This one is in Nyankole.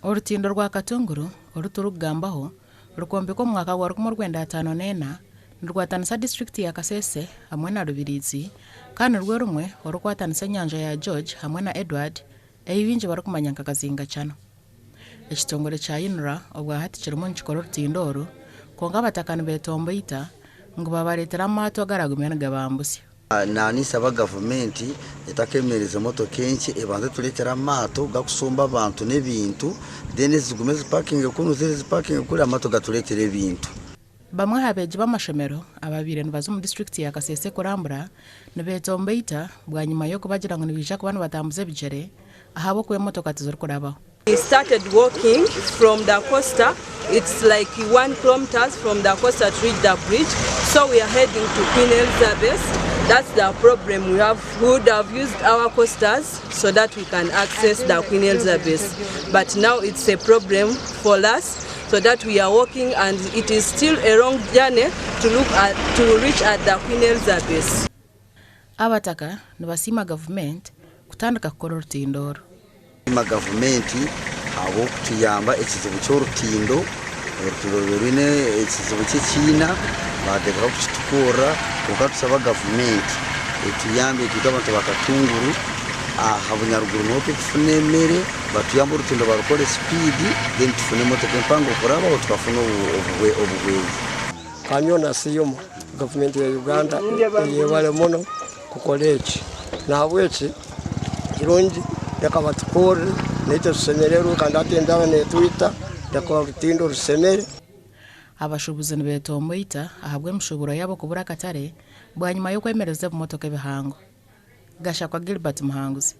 Orutindo rwa Katunguru oru turikugambaho rukwombekwa omu mwaka gwa 1954 nirukwatanisa disiturikiti ya Kasese hamwe na Rubirizi kandi nirwo rumwe orukwatanisa enyanja ya George hamwe na Edward ei baingi barikumanya nka Kazinga Channel. Ekitongore kya UNRA obwahati kirimu nikikora orutindo oru kwonka abataka nibetomboita ngu babareetere amaato agaragumye nigabambusya. Nanisaba gavumenti etakemereza emotoka enkye ebanze etureetere amaato gakusomba abantu n'ebintu then zigume zipakinge kunu ziri zipakinge kuri amaato gatureetere ebintu. Bamwe aha beegi b'amashomero ababaire nibaza omu disiturikiti ya Kasese kurambura nibetomboita bwanyima y'okubagira ngu nibaija kuba nibatambuza ebigyere ahabw'okuba emotoka tizirikurabaho. We started walking from the coaster, it's like 1 kilometres from the coaster to reach the bridge, so we are heading to Queen Elizabeth, that's the problem we have, we would have used our coasters so that we can access the Queen Elizabeth, but now it's a problem for us so that we are walking and it is still a long journey to look at, to reach at the Queen Elizabeth. Abataka nibasiima gavumenti kutandika kukora orutindo oru. Nitusiima gavumenti ahabw'okutuyamba ekizibu ky'orutindo, orutindo rube rwine ekizibu ky'ekiina baateekaho kukitukorera kwonka nitusaba gavumenti etuyambe itwe abantu ba Katunguru aha Bunyaruguru niho turikufuna emere batuyambe orutindo barukore sipiidi then tufune emotoka empango kurabaho tukafuna obuhwezi. Ka nyowe nasiima gavumenti ya Uganda eyebare muno kukora eki. Nahabweki kirungi leka batukorre naitwe tusemererwe kandi hati enjara netwita leka orutindo rusemere. Abashuubuzi nibetomboita ahabw'emishuuburo yaabo kubura akatare bwanyima y'okwemereza ebimotoka ebihango. Gashakwa Gilbert Muhanguzi.